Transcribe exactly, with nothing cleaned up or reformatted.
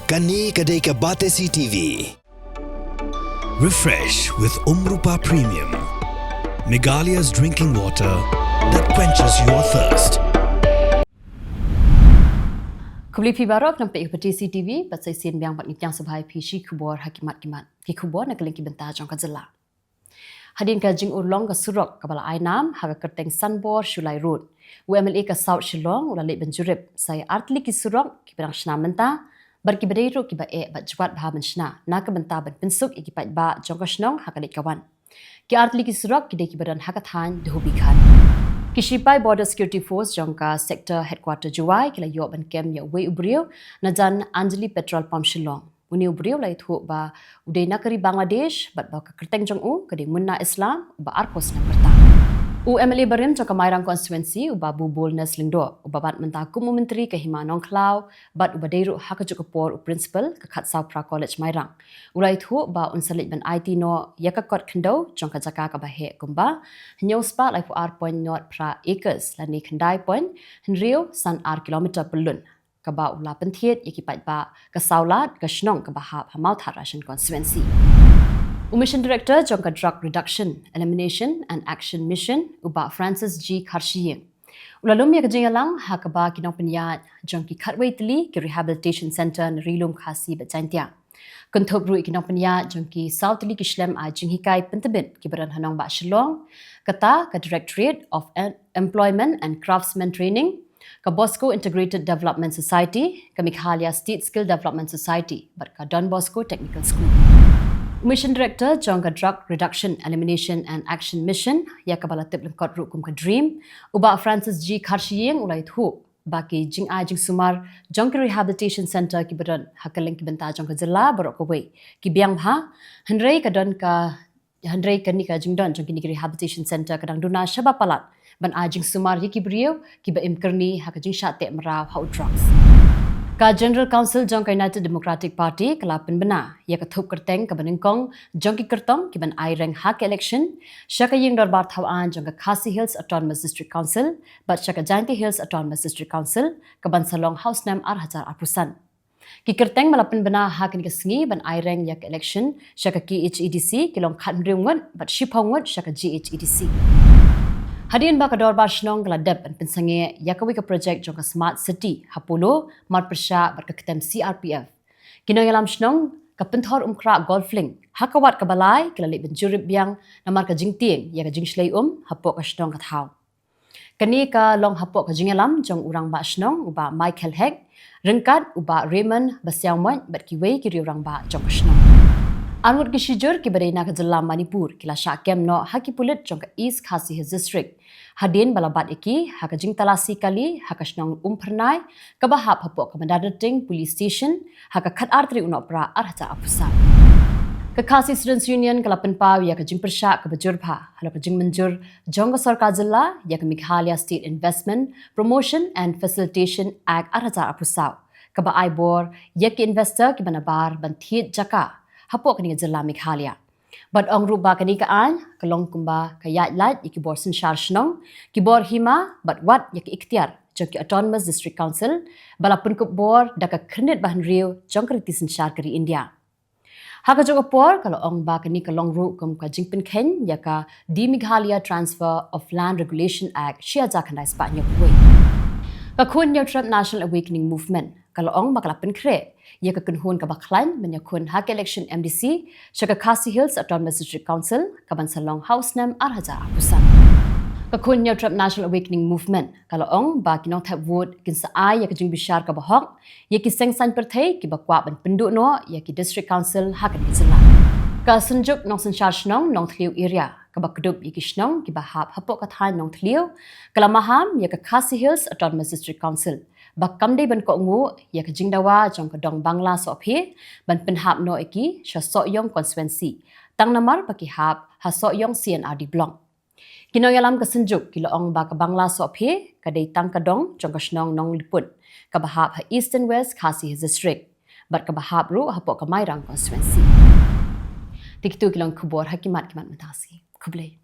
Kane ka dei ka Batesi T V. Refresh with Umrupa Premium, Meghalaya's drinking water that quenches your thirst. Khublei phi baroh, nang peit ka Batesi T V, bad sa shisien biang bad ngi pdiang sngewbha ïa phi shi khubor ha ki mat ki mat. Ki khubor na ka liang ki bynta jong ka jylla. Hadien ka jingurlong ka surok kaba la ai nam ha ka kyrteng Sanbor Shullai Road, u M L A ka South Shillong u la leit ban jurip sa ïa artylli ki surok kiba dang shna mynta bad kiba dei ruh kiba eh bad jwat bha ban shna na ka bynta ban pynsuk ïa ki paidbah jong ka shnong ha ka leit ka wan. Ki artylli ki surok ki dei kiba don ha ka thaiñ Dhobikhan. Ki shipai Border Security Force jong ka Sector Headquarter Jowai ki la ïoh ban kem ïa uwei u briew na jan Anjali Petrol Pump Shillong. Une u briew u la ïathuh ba u dei na ka ri Bangladesh bad ba ka kyrteng jong u ka dei Munna Islam, uba arphew snem ka rta. U M L A barim jong ka Mairang Constituency, u Bah Boldness Lyngdoh, uba bat mynta kum u Myntri ka Hima Nongkhlaw bad uba dei ruh ha kajuh ka por u Principal ka Khadsawphra College Mairang, u la ïathuh ba un sa leit ban aiti noh ïa ka kot khyndew jong ka jaka kaba heh kumba hynñiew spah laiphew ar point nod phra acres lane khyndai point hynriew san ar kilometer pyllun, kaba u la pynthied ïa ki paidbah ka Sawlad, ka shnong kaba hap ha Mawthadraishan Constituency. U Mission Director jong ka Drug Reduction, Elimination and Action Mission, u Bah Francis G Kharshiing, u la lum ïa ka jingïalang ha kaba ki nongpynïaid jong ki khatwei tylli ki Rehabilitation Centre na Ri Lum Khasi bad Jaintia. Kynthup ruh ïa ki nongpynïaid jong ki saw tylli ki shlem ai jinghikai pyntbit kiba don ha nongbah Shillong, kata ka Directorate of Em-, Employment and Craftsman Training, ka Bosco Integrated Development Society, ka Meghalaya State Skill Development Society bad ka Don Bosco Technical School. U Mission Director jong ka Drug Reduction, Elimination and Action Mission, ïa kaba la tip lyngkot ruh kum ka DREAM, u Bah Francis G Kharshiing, u la ïathuh ba ki jingai jingsumar jong ki Rehabilitation Centre kiba don ha kylleng ki bynta jong ka jylla baroh kawei ki biang bha, hynrei ka don ka, hynrei kane ka jingdon jong kine ki Rehabilitation Centre ka dang duna shaba palat ban ai jingsumar ïa ki briew kiba im kyrni ha ka jingshah teh mraw ha u drugs. Ka General Council jong ka United Democratic Party ka la pynbna ïa ka thup kyrteng kaba nyngkong jong ki kyrtong kiban ai reng ha ka election sha ka Ïing Dorbar Thaw Aiñ jong ka Khasi Hills Autonomous District Council bad sha ka Jaintia Hills Autonomous District Council, kaban sa long ha u snem ar hajar arphew san. Ki kyrteng ba la pynbna ha kane ka sngi ban ai reng ïa ka election sha ka K H A D C ki long khathynriew ngut bad shiphew ngut sha ka G H A D C. Hadien ba ka Dorbar Shnong ka la dep ban pynsangeh ïa kawei ka project jong ka Smart City ha Polo, marpyrshah bad ka ktem C R P F, ki nongïalam shnong ka Pynthorumkhrah Golf Link ha ka wat kaba lai ki la leit ban jurip biang namar ka jingtieng ïa ka jingshlei um hapoh ka shnong ka thaw. Kane ka long hapoh ka jingïalam jong u Rangbah Shnong u Bah Michael Hek ryngkat u Bah Raymond Basiawmoit bad kiwei ki riew rangbah jong ka shnong. Arngut ki shijur kiba dei na ka jylla Manipur ki la shah kem noh ha ki pulit jong ka East Khasi Hills District hadien ba la bat ïa ki ha ka jingtalasi kali ha ka shnong Umphyrnai kaba hap hapoh ka Madanrting Police Station ha ka khatar tarik u Nohprah ar hajar arphew saw. Ka Khasi Students Union ka la pynpaw ïa ka jingpyrshah kaba jur bha halor ka jingmynjur jong ka sorkar jylla ïa ka Meghalaya State Investment Promotion and Facilitation Act ar hajar arphew saw, kaba ai bor ïa ki investor kiba nabar ban thied jaka hapoh kane ka jylla Meghalaya. Bad ong ruh ba kane ka aiñ ka long kumba ka ïaid lait ïa ki bor synshar shnong, ki bor hima bad wat ïa ki iktiar jong ki Autonomous District Council ba la pynkup bor da ka khyrnit ba hynriew jong ka riti synshar ka ri India. Ha kajuh ka por ka la ong ba kane ka long ruh kum ka jingpynkheiñ ïa ka De-Meghalaya Transfer of Land Regulation Act shi hajar khyndai spah hynñiewphew wei. Ka Khun Hynñiewtrep National Awakening Movement ka la ong ba ka la pynkhreh ïa ka kynhun kaba khlaiñ ban ïakhun ha ka election M D C sha ka Khasi Hills Autonomous District Council kaban sa long ha u snem ar hajar arphew san. Ka Khun Hynñiewtrep National Awakening Movement ka la ong ba ki nongthep vote kin sa ai ïa ka jingbishar kaba hok ïa ki seng saiñ pyrthei kiba kwah ban pynduh noh ïa ki District Council ha kane ka jylla. Ka Synjuk Nongsynshar Shnong Nongthliew Area kaba kdup ïa ki shnong kiba hap hapoh ka thaiñ Nongthliew ka la maham ïa ka Khasi Hills Autonomous District Council ba kam dei ban kohnguh ïa ka jingdawa jong ka dong Bangla Sohphe ban pynhap noh ïa ki sha Sohiong Constituency, tang namar ba ki hap ha Sohiong C and R D Block. Ki nongïalam ka Synjuk ki la ong ba ka Bangla Sohphe ka dei tang ka dong jong ka shnong Nongliput kaba hap ha Eastern West Khasi Hills District bad kaba hap ruh hapoh ka Mairang Constituency. Te kito ki long khubor ha ki mat ki mat mynta ka sngi. Khublei.